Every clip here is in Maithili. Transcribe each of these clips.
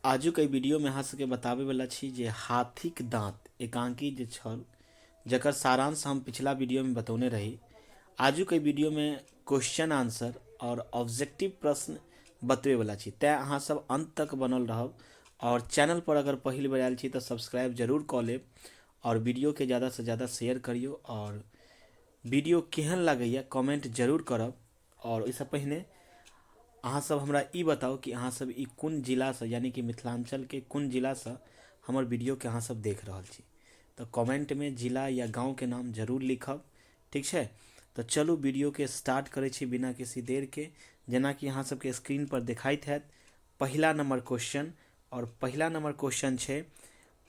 आजुक एहि वीडियोमे अहाँ सबके बताबैवला छी जे हाथीक दाँत एकाङ्की जे छल जकर सारांश हम पिछला वीडियोमे बतौने रही। आजुक एहि वीडियोमे क्वेश्चन आंसर आओर ऑब्जेक्टिव प्रश्न बतबैवला छी, तैँ अहाँ सब अन्त तक बनल रहब आओर चैनल पर अगर पहिल बेर आयल छी तऽ सब्सक्राइब जरूर कऽ लेब आओर वीडियोके ज़्यादासँ ज़्यादा शेयर करियौ आओर वीडियो केहन लागैए कमेंट जरूर करब। आओर ओहिसँ पहिने अहाँसभ हमरा ई बताउ कि अहाँसभ ई कोन जिलासँ यानि कि मिथिलाञ्चलके कोन जिलासँ हमर वीडियोके अहाँसभ देख रहल छी, तऽ कमेन्टमे जिला या गाँवके नाम जरूर लिखब, ठीक छै। तऽ चलू वीडियोके स्टार्ट करै छी बिना किसी देरके। जेनाकि अहाँसभके स्क्रीनपर देखाइत हैत पहिला नम्बर क्वेश्चन, आओर पहिला नम्बर क्वेश्चन छै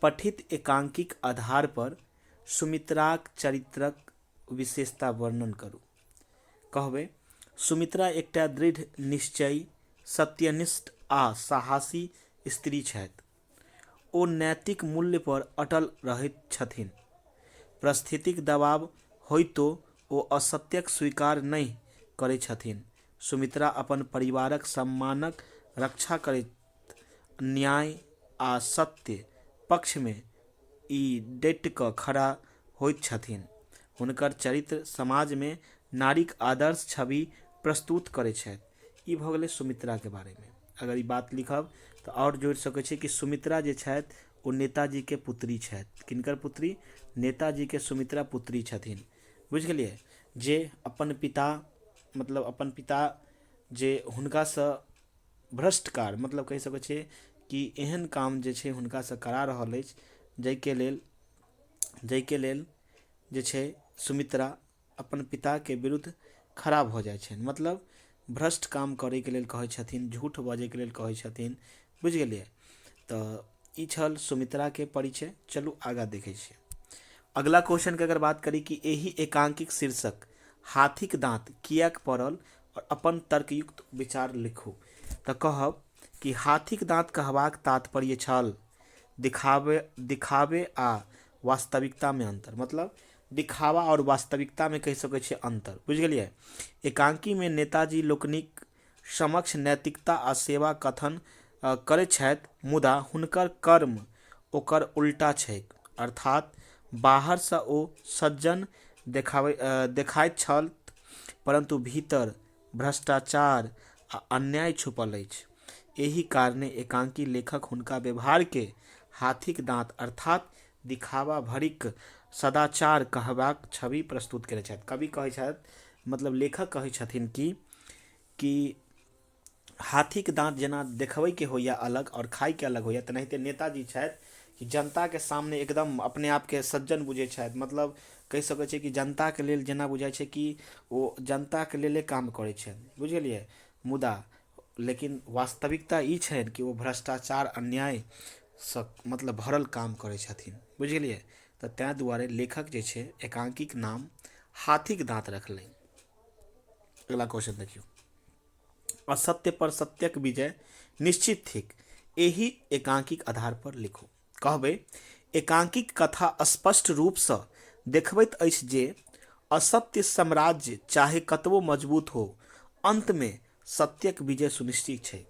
पठित एकाङ्कीक आधारपर सुमित्राक चरित्रक विशेषता वर्णन करू। कहबै, सुमित्रा एकटा दृढ़ निश्चयी, सत्यनिष्ठ आ साहसी स्त्री छथि। ओ नैतिक मूल्य पर अटल रहैत छथिन। परिस्थितिक दबाव होइतो ओ असत्यक स्वीकार नहि करैत छथिन। सुमित्रा अपन परिवारक सम्मानक रक्षा करैत न्याय आ सत्य पक्षमे ई डटि कऽ खड़ा होइत छथिन। हुनकर चरित्र समाजमे नारीक आदर्श छवि प्रस्तुत करैत छथि। ई भऽ गेलै सुमित्राके बारेमे। अगर ई बात लिखब तऽ आओर जोड़ि सकै छी कि सुमित्रा जे छथि ओ नेताजीके पुत्री छथि। किनकर पुत्री? नेताजीके सुमित्रा पुत्री छथिन, बुझि गेलियै। जे अपन पिता मतलब अपन पिता जे हुनकासँ भ्रष्ट कार्य मतलब कहि सकै छियै कि एहन काम जे छै हुनकासँ करा रहल अछि, जाहिके लेल जे छै सुमित्रा अपन पिताके विरुद्ध खड़ा भऽ जाइ छनि, मतलब भ्रष्ट काम करैके लेल कहै छथिन, झूठ बजैके लेल कहै छथिन, बुझि गेलियै। तऽ ई छल सुमित्राके परिचय। चलू आगाँ देखै छियै अगला क्वेश्चनके। अगर बात करी कि एहि एकाङ्कीक शीर्षक हाथीक दाँत किएक पड़ल आओर अपन तर्कयुक्त विचार लिखू, तऽ कहब कि हाथीक दाँत कहबाक तात्पर्य छल दिखावे दिखावे आ वास्तविकतामे अन्तर, मतलब दिखावा आओर वास्तविकतामे कहि सकै छियै अन्तर, बुझि गेलियै। एकाङ्कीमे नेताजी लोकनिक समक्ष नैतिकता आ सेवा कथन करैत छथि, मुदा हुनकर कर्म ओकर उल्टा छैक, अर्थात बाहरसँ ओ सज्जन देखाबै देखाइत छल, परन्तु भीतर भ्रष्टाचार आ अन्याय छुपल अछि। एहि कारणे एकाङ्की लेखक हुनका व्यवहारके हाथीक दाँत अर्थात दिखावा भरिक सदाचार कहबाक छवि प्रस्तुत कयने छथि। कवि कहै छथि, मतलब लेखक कहै छथिन कि हाथीके दाँत जेना देखबैके होइए अलग आओर खाइके अलग होइए, तेनाहिते नेताजी छथि कि जनताके सामने एकदम अपने आपके सज्जन बुझै छथि, मतलब कहि सकै छियै कि जनताके लेल जेना बुझाइ छै कि ओ जनताके लेले काम करै छथि, बुझि गेलियै। मुदा लेकिन वास्तविकता ई छनि कि ओ भ्रष्टाचार अन्यायसँ मतलब भरल काम करै छथिन, बुझि गेलियै। तऽ ताहि दुआरे लेखक जे छै एकाङ्कीके नाम हाथीके दाँत रखलनि। अगला क्वेश्चन देखियौ, असत्य पर सत्यक विजय निश्चित थिक, एहि एकाङ्कीक आधार पर लिखू। कहबै, एकाङ्कीक कथा स्पष्ट रूपसँ देखबैत अछि जे असत्य साम्राज्य चाहे कतबो मजबूत हो, अन्तमे सत्यक विजय सुनिश्चित छैक।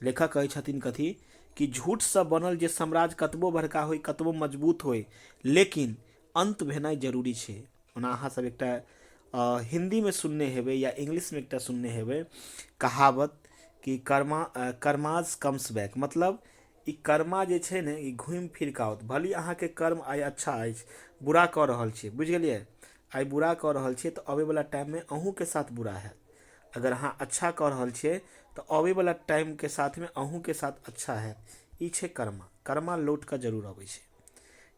लेखक कहै छथिन कथी कि झूठसँ बनल जे साम्राज्य कतबो बड़का होइ, कतबो मजबूत होइ, लेकिन अन्त भेनाइ जरूरी छै। ओना अहाँ सब एकटा हिन्दीमे सुनने हेबै या इंग्लिशमे एकटा सुनने हेबै कहावत कि कर्मा कर्माज कम्स बैक, मतलब ई कर्मा जे छै ने ई घुमि फिर कऽ आओत। भले अहाँके कर्म आइ अच्छा अछि, बुरा कऽ रहल छियै, बुझि गेलियै, आइ बुरा कऽ रहल छियै तऽ अबैवला टाइममे अहूँके साथ बुरा हैत। अगर अहाँ अच्छा कऽ रहल छियै तऽ अबैवला टाइमके साथमे अहूँके साथ अच्छा हैत। ई छै कर्मा, कर्मा लौट कऽ जरूर अबै छै,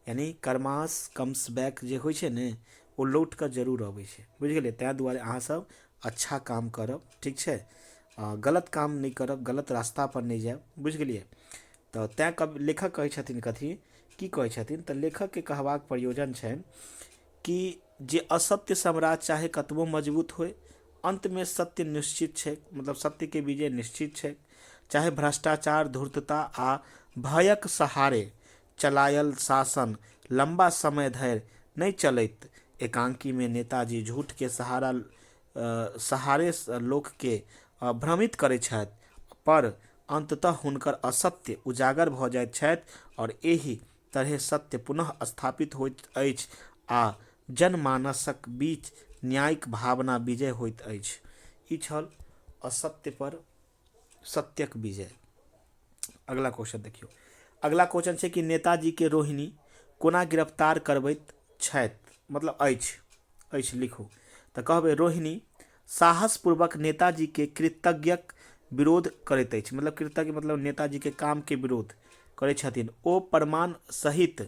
यानि कर्मास कम्स बैक जे होइ छै ने ओ लौट कऽ जरूर अबै छै, बुझि गेलियै। ताहि दुआरे अहाँसभ अच्छा काम करब, ठीक छै, गलत काम नहि करब, गलत रास्तापर नहि जायब, बुझि गेलियै। तऽ तैँ कवि लेखक कहै छथिन कथी की कहै छथिन, तऽ लेखकके कहबाक प्रयोजन छनि कि जे असत्य साम्राज्य चाहे कतबो मजबूत होइ, अन्तमे सत्य निश्चित छै, मतलब सत्यके विजय निश्चित छै। चाहे भ्रष्टाचार, धूर्तता आ भयक सहारे चलायल शासन लम्बा समय धरि नहि चलैत। एकाङ्कीमे नेताजी झूठके सहारे लोकके भ्रमित करै छथि, पर अन्ततः हुनकर असत्य उजागर भऽ जाइत छथि आओर एहि तरहेँ सत्य पुनः स्थापित होइत अछि आ जनमानसक बीच न्यायिक भावना विजय होइत अछि। ई छल असत्य पर सत्यक विजय। अगला क्वेश्चन देखियौ। अगला क्वेश्चन छै कि नेताजीके रोहिणी कोना गिरफ्तार करबैत छथि, मतलब अछि अछि लिखू। तऽ कहबै रोहिणी साहसपूर्वक नेताजीके कृतज्ञक विरोध करैत अछि, मतलब कृतज्ञ मतलब नेताजीके कामके विरोध करै छथिन। ओ प्रमाण सहित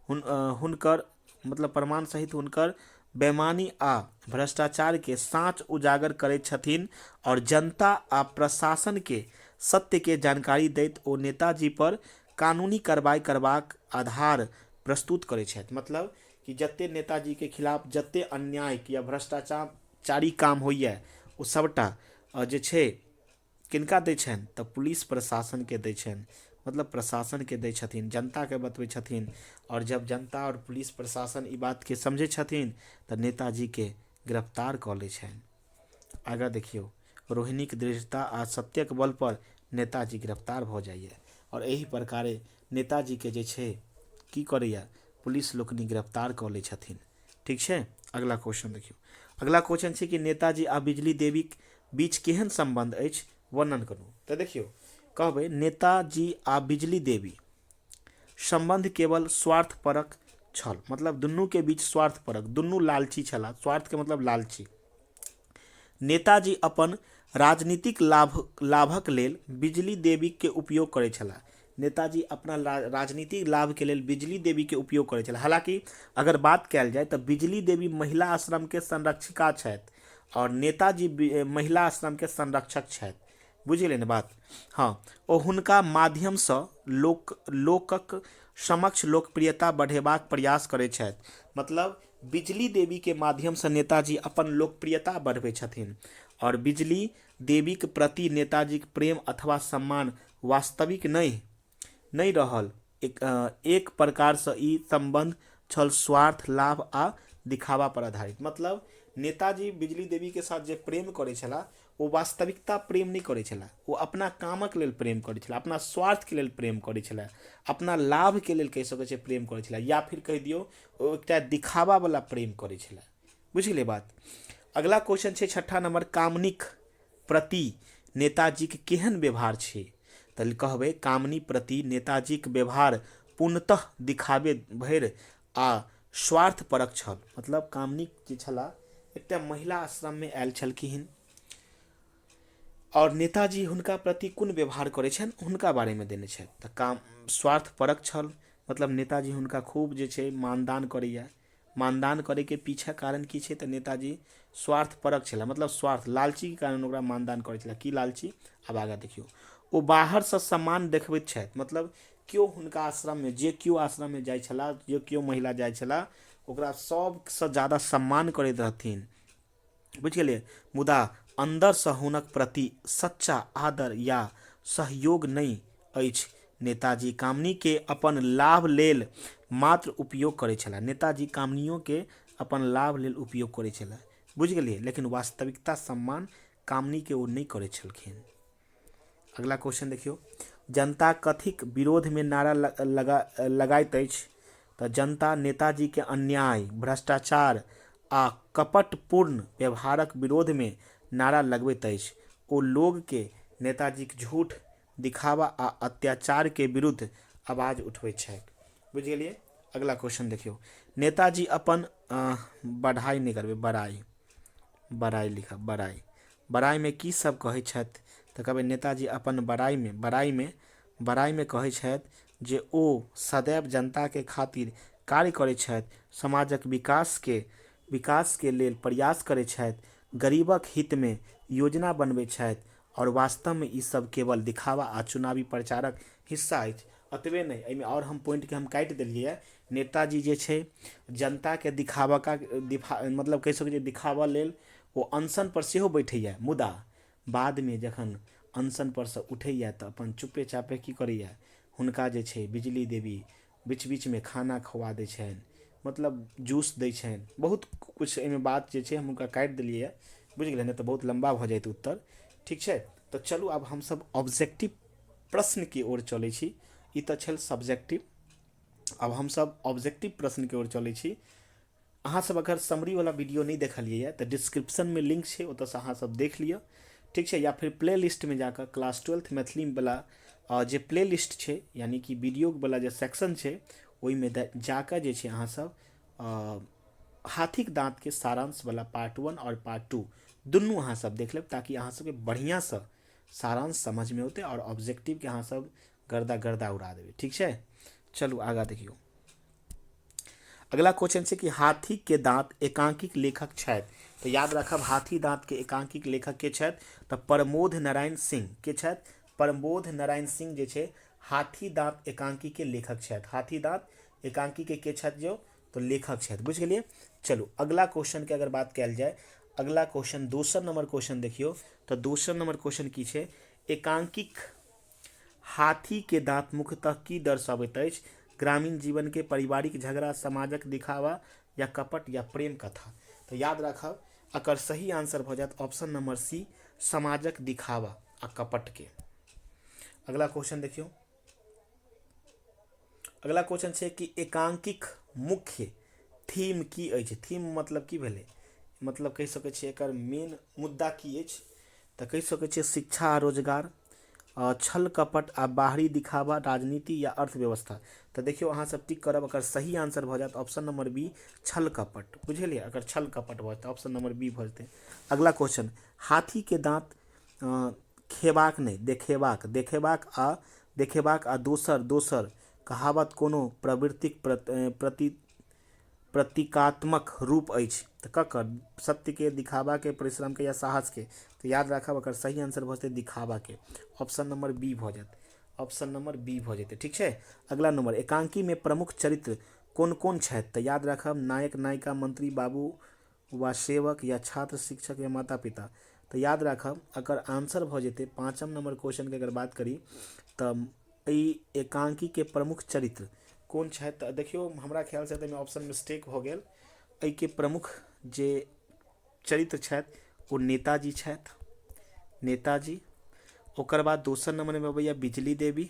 हुनकर मतलब प्रमाण सहित हुनकर बेमानी आ भ्रष्टाचारके साँच उजागर करैत छथिन आओर जनता आ प्रशासनके सत्यके जानकारी दैत ओ नेताजी पर कानूनी कार्रवाई करबाक आधार प्रस्तुत करै छथि। मतलब कि जते नेताजीके खिलाफ जते अन्याय या भ्रष्टाचारी काम होइए ओ सभटा जे छै किनका दै छनि, तऽ पुलिस प्रशासनके दै छनि, मतलब प्रशासनके दै छथिन, जनताके बतबै छथिन। आओर जब जनता आओर पुलिस प्रशासन ई बातके समझै छथिन तऽ नेताजीके गिरफ्तार कऽ लै छनि। आगाँ देखियौ, रोहिणीक दृढ़ता आ सत्यक बल पर नेताजी गिरफ्तार भऽ जाइए आओर एहि प्रकारे नेताजीके जे छै की करैए, पुलिस लोकनि गिरफ्तार कऽ लै छथिन। ठीक छै, अगला क्वेश्चन देखियौ। अगला क्वेश्चन छै कि नेताजी आ बिजली देवीक बीच केहन सम्बन्ध अछि, वर्णन करू। तऽ देखियौ, कहबै नेताजी आ बिजली देवी सम्बन्ध केवल स्वार्थपरक छल, मतलब दुनूके बीच स्वार्थपरक, दुनू लालची छलाह। स्वार्थके मतलब लालची। नेताजी अपन राजनीतिक लाभक लेल बिजली देवीके उपयोग करै छलाह। नेताजी अपना राजनीतिक लाभके लेल बिजली देवीके उपयोग करै छलाह। हालाँकि अगर बात कयल जाय तऽ बिजली देवी महिला आश्रमके संरक्षिका छथि आओर नेताजी महिला आश्रमके संरक्षक छथि। बुझि गेलियै ने बात? हँ, ओ हुनका माध्यमसँ लोकक समक्ष लोकप्रियता बढ़ेबाक प्रयास करै छथि। मतलब बिजली देवीके माध्यमसँ नेताजी अपन लोकप्रियता बढ़बै छथिन आओर बिजली देवीक प्रति नेताजीक प्रेम अथवा सम्मान वास्तविक नहि रहल। एक प्रकारसँ ई सम्बन्ध छल स्वार्थ, लाभ आ दिखावा पर आधारित। मतलब नेताजी बिजली देवीके साथ जे प्रेम करै छलाह ओ वास्तविकता प्रेम नहि करै छलाह, ओ अपना कामक लेल प्रेम करै छलाह, अपना स्वार्थके लेल प्रेम करै छलाह, अपना लाभके लेल कहि सकै छियै प्रेम करै छलाह, या फिर कहि दियौ ओ एकटा दिखावावला प्रेम करै छलाह। बुझि गेलियै बात? अगला क्वेश्चन छै छठा नंबर, कामनीक प्रति नेताजीक केहन व्यवहार छै? तऽ कहबै कामनी प्रति नेताजीक व्यवहार पूर्णतः दिखावे भरि आ स्वार्थपरक छल। मतलब कामनी जे छलाह एकटा महिला आश्रममे आयल छलखिन आओर नेताजी हुनका प्रति कोन व्यवहार करै छनि हुनका बारेमे देने छथि। तऽ काम स्वार्थपरक छल, मतलब नेताजी हुनका खूब जे छै मानदान करैए। मानदान करैके पीछा कारण की छै, तऽ नेताजी स्वार्थपरक छलाह, मतलब स्वार्थ लालचीके कारण ओकरा मानदान करै छलाह। की लालची? आब आगाँ देखियौ, ओ बाहरसँ सम्मान देखबैत छथि, मतलब केओ हुनका आश्रममे जे केओ आश्रममे जाइ छलाह, जे केओ महिला जाइ छलाह, ओकरा सबसँ ज्यादा सम्मान करैत रहथिन। बुझि गेलियै? मुदा अन्दरसँ हुनक प्रति सच्चा आदर या सहयोग नहि अछि। नेताजी कामनीके अपन लाभ लेल मात्र उपयोग करै छलाह। नेताजी कामनियोके अपन लाभ लेल उपयोग करै छलाह। बुझि गेलियै? लेकिन वास्तविकता सम्मान कामनीके ओ नहि करै छलखिन। अगला क्वेश्चन देखियौ, जनता कथिक विरोधमे नारा लगाइत अछि? तऽ जनता नेताजीके अन्याय, भ्रष्टाचार आ कपटपूर्ण व्यवहारक विरोधमे नारा लगबैत अछि। ओ लोगके नेताजीक झूठ, दिखावा आ अत्याचारके विरुद्ध आवाज उठबैत छैक। बुझि गेलियै? अगला क्वेश्चन देखियौ, नेताजी अपन बढ़ाइ नहि करबै, बड़ाइ, बड़ाइ लिखब, बड़ाइ। बड़ाइमे की सब कहै छथि? तऽ कहबै नेताजी अपन बड़ाइमे बड़ाइमे बड़ाइमे कहै छथि जे ओ सदैव जनताके खातिर कार्य करै छथि, समाजक विकासके लेल प्रयास करै छथि, गरीबक हितमे योजना बनबै छथि आओर वास्तवमे ई सब केवल दिखावा आ चुनावी प्रचारक हिस्सा अछि। एतबे नहि, एहिमे आओर हम पॉइंटके हम काटि देलियै। नेताजी जे छै जनताके दिखावा का दिखा मतलब कहि सकै छियै दिखावा लेल ओ अनशन पर सेहो बैठैया, मुदा बादमे जखन अनशन परसँ उठैया तऽ अपन चुपे चापे की करैया, हुनका जे छै बिजली देवी बीच बीचमे खाना खुआ दै छनि, मतलब जूस दै छनि, बहुत किछु एहिमे बात जे छै हम हुनका काटि देलियै। बुझि गेलियै? नहि तऽ बहुत लम्बा भऽ जाइत उत्तर। ठीक छै, तऽ चलू आब हमसब ऑब्जेक्टिव प्रश्नके ओर चलै छी। ई तऽ छल सब्जेक्टिव, आब हमसभ ऑब्जेक्टिव प्रश्नके ओर चलै छी। अहाँसभ अगर समरीवला वीडियो नहि देखलियै तऽ डिस्क्रिप्शनमे लिंक छै, ओतऽसँ अहाँसभ देख लिअ, ठीक छै। या फिर प्ले लिस्टमे जाकऽ क्लास ट्वेल्थ मैथिलीवला जे प्ले लिस्ट छै, यानि कि वीडियोवला जे सेक्शन छै, ओहिमे जाकऽ जे छै अहाँसभ हाथीक दाँतके सारांशवला पार्ट 1 आओर पार्ट 2 दुनू अहाँसभ देख लेब, ताकि अहाँसभके बढ़िआँसँ सारांश समझमे औतै आओर ऑब्जेक्टिवके अहाँसभ गर्दा गर्दा उड़ा देबै, ठीक छै। चलू आगाँ देखियौ। अगला क्वेश्चन छै कि हाथी के दाँत एकांकीक लेखक छथि। तऽ याद राखब हाथी दाँत के एकांकीक लेखक के छथि, तऽ प्रमोद नारायण सिंह के छथि। प्रमोद नारायण सिंह जे छै हाथी दाँत एकांकी के लेखक छथि। हाथी दाँत एकांकी के छथि जो, तऽ लेखक छथि, बुझि गेलियै। चलू अगला क्वेश्चन के अगर बात कयल जाय, अगला क्वेश्चन दोसर नंबर क्वेश्चन देखियौ, तऽ दोसर नंबर क्वेश्चन की छै, एकांकीक हाथी के दाँत मुख्यतः की दर्शाबैत अछि, ग्रामीण जीवन के, पारिवारिक झगड़ा, समाजक दिखावा या कपट या प्रेम कथा। तऽ याद राखब एकर सही आंसर भऽ जायत ऑप्शन नंबर सी, समाजक दिखावा आ कपट के। अगला क्वेश्चन देखियौ। अगला क्वेश्चन छै कि एकांकीक मुख्य थीम की अछि। थीम मतलब की भेलै, मतलब कहि सकै छियै एकर मेन मुद्दा की अछि, तऽ कहि सकै छियै शिक्षा आ रोजगार, छल कपट आ बाहरी दिखावा, राजनीति या अर्थव्यवस्था। तऽ देखियौ अहाँ सब टिक करब, एकर सही आंसर भऽ जायत ऑप्शन नंबर बी, छल कपट, बुझलियै। अगर छल कपट भऽ जेतै ऑप्शन नंबर बी भऽ जेतै। अगला क्वेश्चन, हाथी के दाँत खेबाक नहि देखेबाक, देखेबाक आ देखेबाक आ दोसर दोसर कहावत कोनो प्रवृत्तिक प्रति प्रतीकात्मक रूप अछि, तऽ ककर, सत्यके, दिखावाके, परिश्रमके या साहसके। तऽ याद राखब एकर सही आंसर भऽ जेतै दिखावाके, ऑप्शन नंबर बी भऽ जायत, ऑप्शन नंबर बी भऽ जेतै, ठीक छै। अगला नंबर, एकांकीमे प्रमुख चरित्र कोन कोन छथि, तऽ याद राखब नायक, नायिका, मंत्री, बाबू वा सेवक या छात्र, शिक्षक या माता पिता। तऽ याद राखब एकर आंसर भऽ जेतै पाँचम नंबर क्वेश्चनके अगर बात करी तऽ एहि एकांकीके प्रमुख चरित्र कोन छथि, तऽ देखियौ हमरा ख्यालसँ तऽ एहिमे ऑप्शन मिस्टेक भऽ गेल। एहिके प्रमुख जे चरित्र छथि ओ नेताजी छथि, नेताजी। ओकर बाद दोसर नंबरमे अबैया बिजली देवी,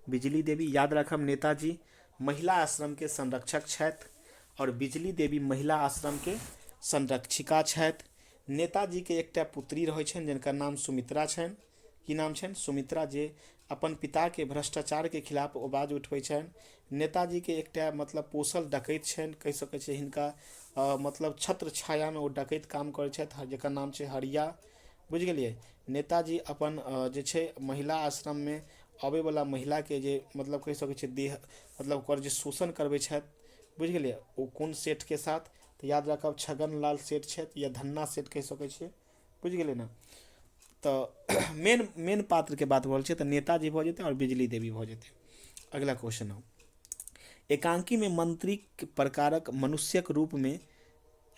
बिजली देवी। याद राखब नेताजी महिला आश्रमके संरक्षक छथि आओर बिजली देवी महिला आश्रमके संरक्षिका छथि। नेताजीके एकटा पुत्री रहै छनि जिनकर नाम सुमित्रा छनि, की नाम छनि, सुमित्रा, जे अपन पिताके भ्रष्टाचारके खिलाफ आवाज उठबै छनि। नेताजीके एकटा मतलब पोसल डकैत छनि, कहि सकै छियै हिनका मतलब छत्र छायामे ओ डकैत काम करै छथि, जकर नाम छै हरिया, बुझि गेलियै। नेताजी अपन जे छै महिला आश्रममे अबैवला महिलाके जे मतलब कहि सकै छियै देह मतलब ओकर जे शोषण करबै छथि, बुझि गेलियै, ओ कोन सेठके साथ, तऽ याद राखब छगन लाल सेठ छथि या धन्ना सेठ कहि सकै छियै, बुझि गेलियै ने। तऽ मेन मेन पात्रके बात भऽ रहल छै, तऽ नेताजी भऽ जेतै आओर बिजली देवी भऽ जेतै। अगला क्वेश्चन आउ, एकांकीमे मंत्रीक प्रकारक मनुष्यक रूपमे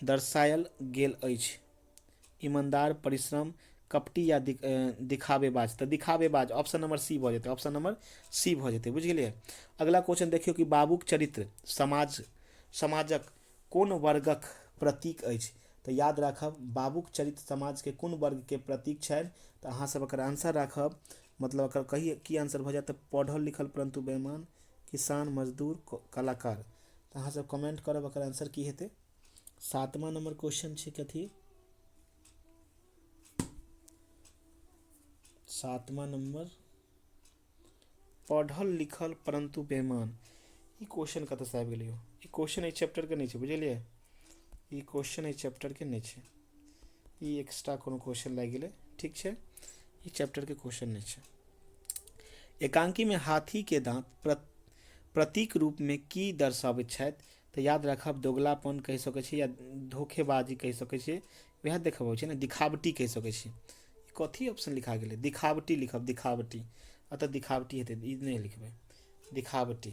दर्शायल गेल अछि, ईमानदार, परिश्रम, कपटी या दिखावेबाज। तऽ दिखावेबाज ऑप्शन नंबर सी भऽ जेतै, ऑप्शन नंबर सी भऽ जेतै, बुझि गेलियै। अगला क्वेश्चन देखियौ कि बाबूक चरित्र समाजक कोन वर्गक प्रतीक अछि, तऽ याद राखब बाबूक चरित्र समाजके कोन वर्गके प्रतीक छनि, तऽ अहाँसभ एकर आंसर राखब, मतलब एकर कही की आंसर भऽ जायत, तऽ पढ़ल लिखल परन्तु बेईमान, किसान, मजदूर, कलाकार। तऽ अहाँसभ कमेंट करब एकर आंसर की हेतै। सातवां नंबर क्वेश्चन छै कथी, सातवां नंबर पढ़ल लिखल परन्तु बेईमान, ई क्वेश्चन कतऽसँ आबि गेलै यौ, ई क्वेश्चन एहि चैप्टरके नहि छै, बुझलियै, ई क्वेश्चन एहि चैप्टरके नहि छै, ई एक्स्ट्रा कोनो क्वेश्चन लागि गेलै, ठीक छै, ई चैप्टरके क्वेश्चन नहि छै। एकांकीमे हाथी के दाँत प्रतीक रूपमे की दर्शाबैत छथि, तऽ याद राखब दोगलापन कहि सकै छी या धोखेबाजी कहि सकै छी, वएह देखबै छै ने, दिखावटी कहि सकै छी। कथी ऑप्शन लिखा गेलै, दिखावटी लिखब, दिखावटी, अतः दिखावटी हेतै, ई नहि लिखबै, दिखावटी।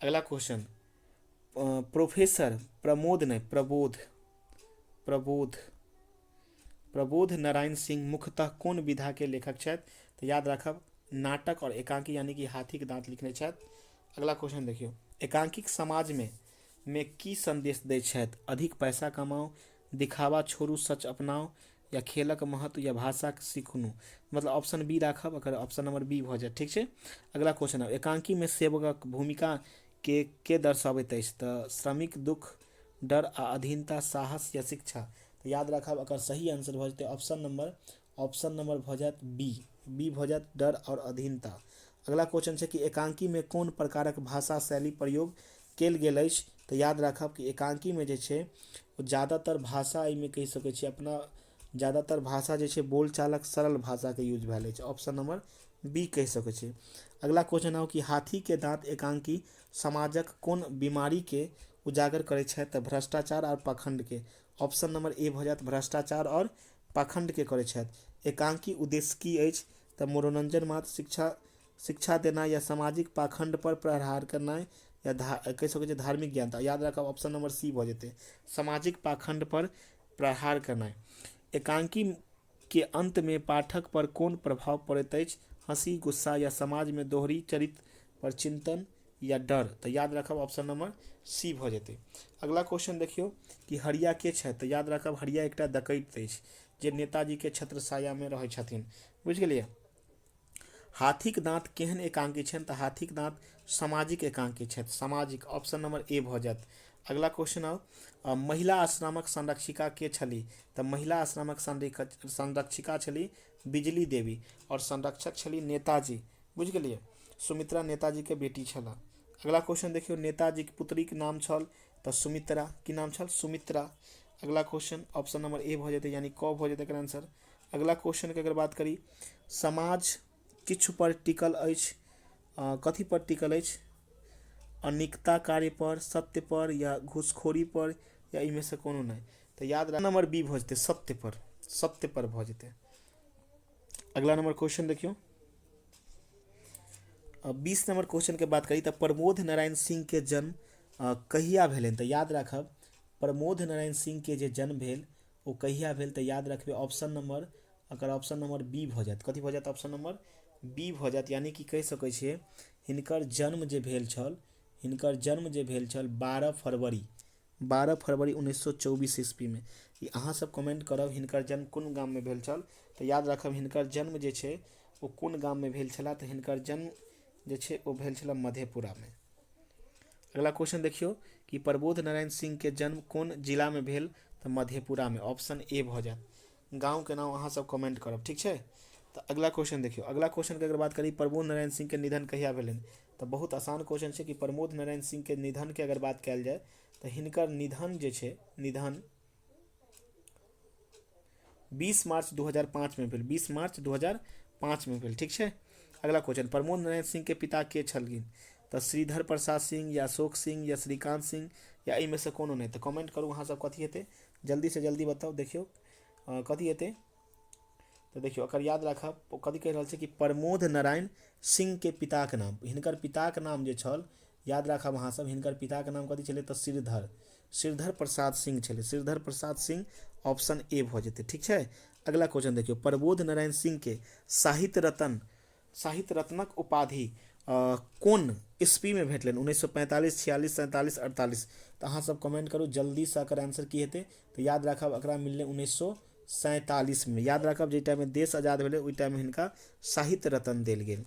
अगला क्वेश्चन, प्रोफेसर प्रमोद नहि प्रबोध, प्रबोध, प्रबोध नारायण सिंह मुख्यतः कोन विधाके लेखक छथि, तऽ याद राखब नाटक और एकांकी यानी कि हाथीके दाँत लिखने छथि। अगला क्वेश्चन देखियौ, एकांकिक समाजमे मे की संदेश दै छथि, अधिक पैसा कमाओ, दिखावा छोड़ू सच अपनाओ या खेलक महत्व या भाषाक सीखनु। मतलब ऑप्शन बी राखब, एकर ऑप्शन नंबर बी भऽ जायत। ठीक छै, अगला क्वेश्चन आब, एकांकीमे सेवकक भूमिका के दर्शाबैत अछि? तऽ श्रमिक, दुख, डर आ अधीनता, साहस या शिक्षा। तऽ याद राखब एकर सही आंसर भऽ जेतै ऑप्शन नंबर भऽ जायत बी, बी भऽ जायत डर आओर अधीनता। अगला क्वेश्चन छै कि एकांकीमे कोन प्रकारक भाषा शैली प्रयोग कयल गेल अछि? तऽ याद राखब कि एकांकीमे जे छै ओ ज्यादातर भाषा एहिमे कहि सकै छी अपना, ज्यादातर भाषा जे छै बोलचालक सरल भाषाके यूज भेल अछि, ऑप्शन नंबर बी कहि सकै छी। अगला क्वेश्चन आउ कि हाथी के दाँत एकांकी समाजक कोन बीमारीके उजागर करै छथि? तऽ भ्रष्टाचार आओर पाखंडके, ऑप्शन नंबर ए भऽ जायत भ्रष्टाचार आओर पाखंडके करै छथि। एकांकी उद्देश्य की अछि? तऽ मनोरंजन मात्र, शिक्षा शिक्षा देना या सामाजिक पाखंड पर प्रहार करनाइ या कहि सकै छियै धार्मिक ज्ञान। तऽ याद राखब ऑप्शन नंबर सी भऽ जेतै सामाजिक पाखंड पर प्रहार करनाइ। एकांकी के अंत मे पाठक पर कोन प्रभाव पड़ैत अछि? हँसी, गुस्सा या समाज मे दोहरी चरित्र पर चिंतन या डर। तऽ याद राखब ऑप्शन नंबर सी भऽ जेतै। अगला क्वेश्चन देखियौ कि हरिया के छथि? तऽ याद राखब हरिया एकटा डकैत अछि जे नेताजी के छत्रछायामे रहै छथिन। बुझि गेलियै। हाथीक दाँत केहन एकांकी छनि? तऽ हाथीक दाँत सामाजिक एकांकी छथि, सामाजिक, ऑप्शन नंबर ए भऽ जायत। अगला क्वेश्चन आउ, महिला आश्रमक संरक्षिका के छली? तऽ महिला आश्रमक संरक्षिका छली बिजली देवी आओर संरक्षक छली नेताजी। बुझि गेलियै, सुमित्रा नेताजी के बेटी छलाह। अगला क्वेश्चन देखियौ, नेताजीक पुत्रीक नाम छल? तऽ सुमित्रा। की नाम छल? सुमित्रा। अगला क्वेश्चन ऑप्शन नंबर ए भऽ जेतै, यानी क भऽ जेतै एकर आंसर। अगला क्वेश्चन के अगर बात करी, समाज किछु पर टिकल अछि, कथी पर टिकल अछि? अनिकता कार्य पर, सत्य पर या घूसखोरी पर या एहिमे से कोनो नहि। तऽ याद राख नंबर बी भऽ जेतै सत्य पर, सत्य पर भऽ जेतै। अगला नंबर क्वेश्चन देखियौ, 20 नंबर क्वेश्चन के बात करी तऽ प्रमोद नारायण सिंह के जन्म कहिया भेलनि? तऽ याद राखब प्रमोद नारायण सिंह के जे जन्म भेल ओ कहिया भेल? तऽ याद रखबै ऑप्शन नंबर, अकर ऑप्शन नंबर बी भऽ जायत। कथी भऽ जायत? ऑप्शन नंबर बी भऽ जायत। यानी कि कहि सकै छियै हिनकर जन्म जे भेल छल, हिनकर जन्म जे भेल छल 12 फरवरी 1924 ईस्वी में। ई अहाँ सब कमेंट करब हिनकर जन्म कोन गाम में भेल छल। तऽ याद राखब हिनकर जन्म जे छै ओ कोन गाम में भेल छलाह? तऽ हिनकर जन्म जे छै ओ भेल छलाह मधेपुरा में। अगला क्वेश्चन देखियौ कि प्रबोध नारायण सिंह के जन्म कोन जिला में भेल? तऽ मधेपुरा में, ऑप्शन ए भऽ जायत। गाँव के नाम अहाँ सब कमेंट करब, ठीक छै। तऽ अगला क्वेश्चन देखियौ, अगला क्वेश्चन के अगर बात करी प्रमोद नारायण सिंह के निधन कहिया भेलनि? तऽ बहुत आसान क्वेश्चन छै कि प्रमोद नारायण सिंह के निधन के अगर बात कयल जाय तऽ हिनकर निधन जे छै, निधन 20 मार्च 2005 में भेल, 20 मार्च 2005 में भेल, ठीक छै। अगला क्वेश्चन, प्रमोद नारायण सिंह के पिता के छलखिन? तऽ श्रीधर प्रसाद सिंह या अशोक सिंह या श्रीकांत सिंह या एहिमे से कोनो नहि। तऽ कमेंट करू अहाँ सब कथी हेतै, जल्दी से जल्दी बताउ। देखियौ कथी हेतै, तऽ देखियौ एकर याद राखब ओ कथी कहि रहल छै कि प्रमोद नारायण सिंह के पिताके नाम, हिनकर पिताके नाम जे छल, याद राखब अहाँ सब हिनकर पिताके नाम कथी छलै? तऽ श्रीधर, श्रीधर प्रसाद सिंह छलै, श्रीधर प्रसाद सिंह, ऑप्शन ए भऽ जेतै, ठीक छै। अगला क्वेश्चन देखियौ, प्रबोध नारायण सिंह के साहित्य रत्न, साहित्य रत्नक उपाधि कोन ईस्वी में भेटलनि? 1945, 46, 47, 48। तऽ अहाँ सब कमेंट करू जल्दीसँ एकर आंसर की हेतै। तऽ याद राखब एकरा मिललै 1947 में। याद राखब जाहि टाइममे देश आजाद भेलै ओहि टाइममे हिनका साहित्य रत्न देल गेल,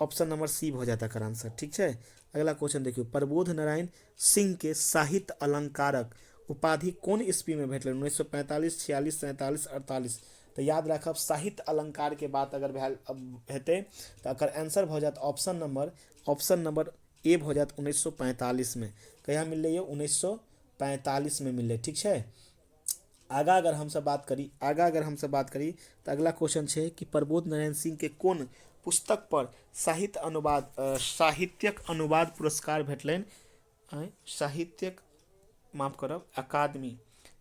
ऑप्शन नंबर सी भऽ जायत एकर आंसर, ठीक छै। अगला क्वेश्चन देखियौ, प्रबोध नारायण सिंह के साहित्य अलंकारक उपाधि कोन ईस्वी में भेटलनि? 1945, 46, 47, 48। तऽ याद राखब साहित्य अलंकार के बात अगर भेल हेतै तऽ एकर आंसर भऽ जायत ऑप्शन नंबर ए भऽ जायत 1945 में। कहिया मिललै यौ? 1945 में मिललै, ठीक छै। आगा अगर हमसब बात करी, आगा अगर हमसब बात करी तऽ अगला क्वेश्चन छै कि प्रबोध नारायण सिंह के कोन पुस्तक पर साहित्य अनुवाद, साहित्यक अनुवाद पुरस्कार भेटलनि? साहित्यक, माफ करब, अकादमी,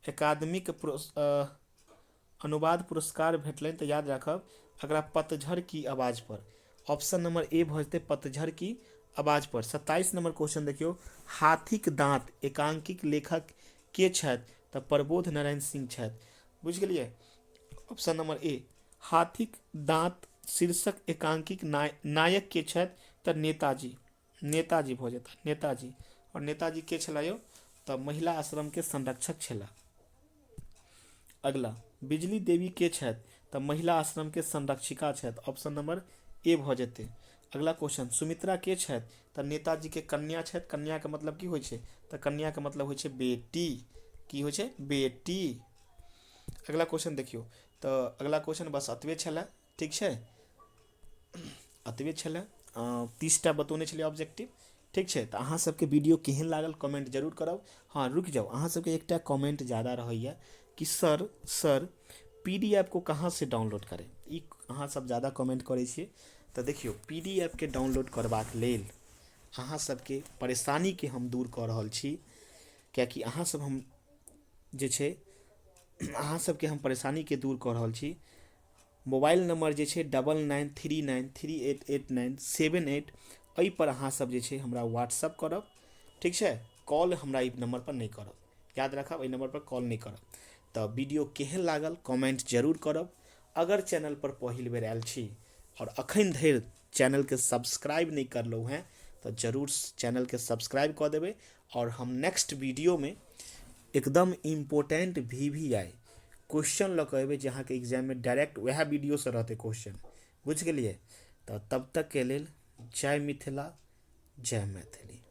अकादमिक अनुवाद पुरस्कार भेटलनि। तऽ याद राखब अगला पतझड़ की आवाज पर, ऑप्शन नंबर ए भऽ जेतै पतझड़ की आवाज पर। 27 नंबर क्वेश्चन देखियौ, हाथीक दाँत एकांकीक लेखक के छथि? तऽ प्रबोध नारायण सिंह छथि। बुझि गेलियै, ऑप्शन नंबर ए। हाथीक दाँत शीर्षक एकांकीक नायक के छथि? तऽ नेताजी, नेताजी भऽ जेता, नेताजी। आओर नेताजी के छलाह यौ? तऽ महिला आश्रम के संरक्षक छलाह। अगला बिजली देवी के छथि? तऽ महिला आश्रमके संरक्षिका छथि। ऑप्शन नंबर ए भऽ जेतै। अगला क्वेश्चन, सुमित्रा के छथि? तऽ नेताजीके कन्या छथि। कन्याके मतलब की होइ छै? तऽ कन्याके मतलब होइ छै बेटी। की होइ छै? बेटी। अगला क्वेश्चन देखियौ, तऽ अगला क्वेश्चन बस एतबे छलए। ठीक छै, एतबे छलए, 30टा बतौने छलियै ऑब्जेक्टिव। ठीक छै, तऽ अहाँ सबके वीडियो केहन लागल कमेंट जरूर करब। हँ रुकि जाउ, अहाँ सबके एकटा कमेंट ज्यादा रहैए कि सर PDF को कहाँ से डाउनलोड करें। ई अहाँ सब ज्यादा कमेंट करै छियै। तऽ देखियौ, PDF के डाउनलोड करबाक लेल अहाँ सबके परेशानीके हम दूर कऽ रहल छी, कियाकि अहाँ सब हम जे छै अहाँ सबके हम परेशानीके दूर कऽ रहल छी। मोबाइल नंबर जे छै 9939388978, एहिपर अहाँ सब जे छै हमरा व्हाट्सअप करब। ठीक छै, कॉल हमरा एहि नंबर पर नहि करब, याद राखब, एहि नंबर पर कॉल नहि करब। तऽ वीडियो केहन लागल कमेंट जरूर करब। अगर चैनल पर पहिल बेर आयल छी और अखन धरि चैनलके सब्सक्राइब नहि करलहुँ हेँ तऽ जरूर चैनलके सब्सक्राइब कऽ देबै। और हम नेक्स्ट वीडियोमे एकदम इम्पोर्टेंट VVI question लऽ कऽ एबै, जे अहाँके एग्जाममे डायरेक्ट वएह वीडियोसँ रहतै क्वेश्चन। बुझि गेलियै? तऽ तब तकके लेल जय मिथिला, जय मैथिली।